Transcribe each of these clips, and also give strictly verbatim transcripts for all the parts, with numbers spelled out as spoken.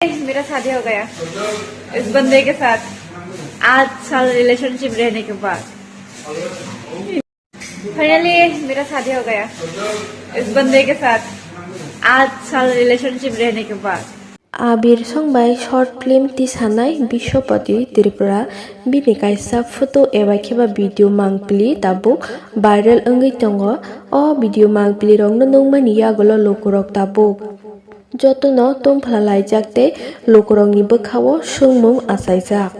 मेरा शादी हो गया इस बंदे के साथ आठ साल रिलेशनशिप रहने के बाद। फाइनली मेरा शादी हो गया इस बंदे के साथ आठ साल रिलेशनशिप रहने के बाद। Abir song bai short film tisanai Biswapati Tripura bini kaisa photo eba kheba video mangpili tabuk viral wngwi tongo. O video mangpili rokno nukmani yagulo lukurok tabuk jotono tongphla laijak tei lukurokni bwkhao swngmung achaijak.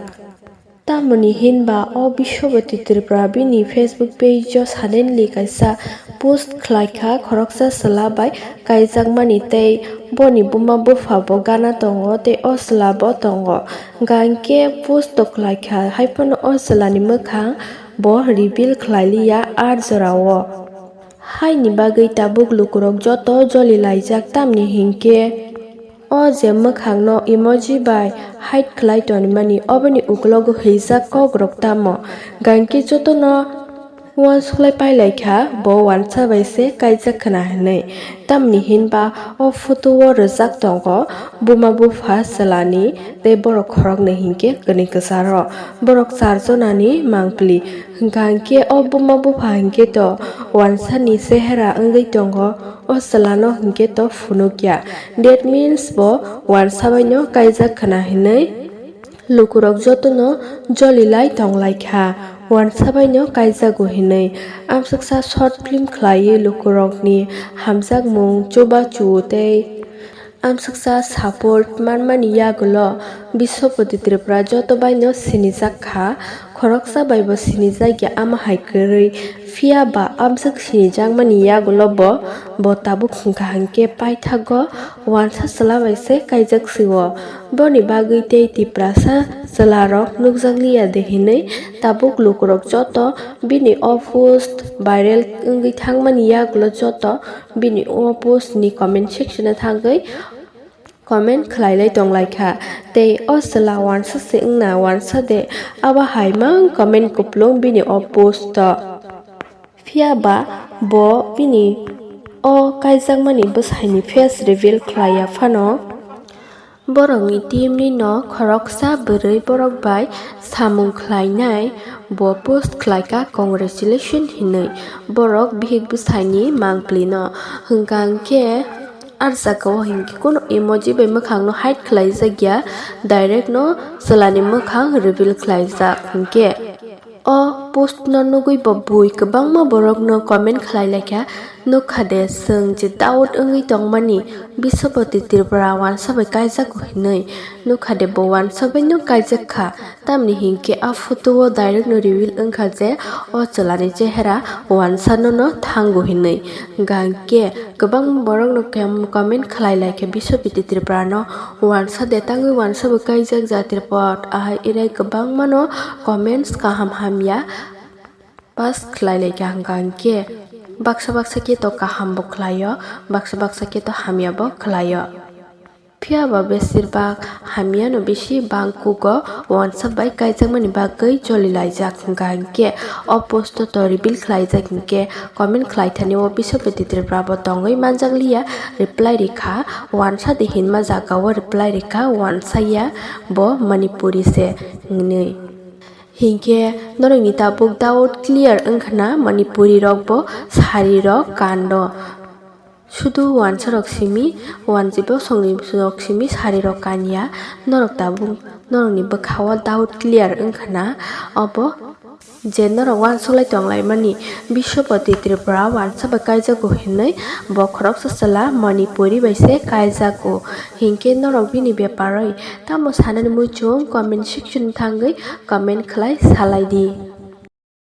Tamoni hinba o Biswapati Tripura bini Facebook page o suddenly kaisa post khlaikha khoroksa chwla bai kaijakmani tei boni buma bupha bo gana tongo tei o chwla bo tongo. Hwnkha hinkhe post o khlaikha haiphano o chwlani mwkhang bo reveal khlailiya ar jorao. Haini bagwi tabuk lukurok joto jolilaijak tamni hinkhe o je mwkhangno emoji bai hide khlai tonimani oboni uklogo hwijak kokrok tamo, hwnkha hinkhe jotono uansuk lai pailaikha bo uansa bai se kaijak khna hinwi. Tamni hinba o photo o rwjak tongo buma bupha chwlani tei borok khoroknwi hinkhe kwnwi kwcharo. Borok charjonani mangpili. Hwnkha hinkhe o buma bupha hinkhe to uansani chehera wngwi tongo, o chwlano hinkhe to phunukya. That means bo uansa baino kaijak khna hinwi lukurok jotono jolilai tonglaikha, uansa baino kaijago hinwi. Amsuksa short film khlaiwi lukurokni hamjakmung, chubachu tei amsuksa support manmani yagulo Biswapati Tripura joto baino sinijak kha, khoroksa baibo sinijak ya ama hai kwrwi, phiya ba amsuk sinijakmani yagulo bo, bo tabuk hwnkha hinkhe paithago uansa chwla bai se kaijak sio. Boni bagwi tei Tiprasa chwlarok nukjakliya de hinwi tabuk lukurok joto bini o post viral wngwi thangmani yagulo joto bini o post ni comment section o thangwi comment khlailai tonglaikha. Tei o chwla uansa se wngna uansa de, abo hai mang comment kupulung bini o post o. Phiya ba bo bini o kaijakmani bwsaini face reveal khlaiya phano. Borokni team ni no khoroksa bwrwi borok bai samung khlainai bo post khlaikha congratulation hinwi. Borok bihik bwsaini mangpili no hwnkha hinkhe ar jagao hinkhe kunu emoji bai mwkhang no hide khlaijakya, direct no chwlani mwkhang reveal khlaijak hinkhe. O post no nugwi bo bui kwbangma borok no comment khlai laikha, nukha de chwng je doubt wngwi tongmani Biswapati Tripura uansa bai kaijago hinwi, nukha de bo uansa bai no kaijak kha, tamni hinkhe a photo o direct no reveal wngkha je o chwla ni chehera uansa no no thango hinwi, hwnkha hinkhe kwbangma borok no comment khlai laikha Biswapati Tripura no. Uansa de tangwi uansa bo kaijak jatri pot ahai irai kwbangma no comments kaham hamya pass khlai laikha hwnkha hinkhe baksa baksa khe to kaham bo khlaio, baksa baksa khe to hamya bo khlaio. Phiya ba besir bak hamya no bisi bang kugo uansa bai kaijakmani bagwi joli laijak hwnkha hinkhe o post o to reveal khlaijak hinkhe comment khlaithani o Biswapati Tripura bo tongwi manjakliya reply rikha. Uansa de hinma jaga o reply rikha uansa ya bo Manipuri se hinwi. Hinkhe norokni tabuk doubt clear wngkhana Manipuri rok bo sari rok kando. Sudu uansa rok simi uanjibo songni rok simi sari rok kanya. Norok tabuk norokni bwkha o doubt clear wngkhana obo. Je norok uansuk lai tong lai mani Biswapati Tripura uansa bai kaijago hinwi bo khoroksa chwla Manipuri bai se kaijago. Hinkhe norok bini bepar oi tamo sanani muchung comment section thangwi comment khlai salai di.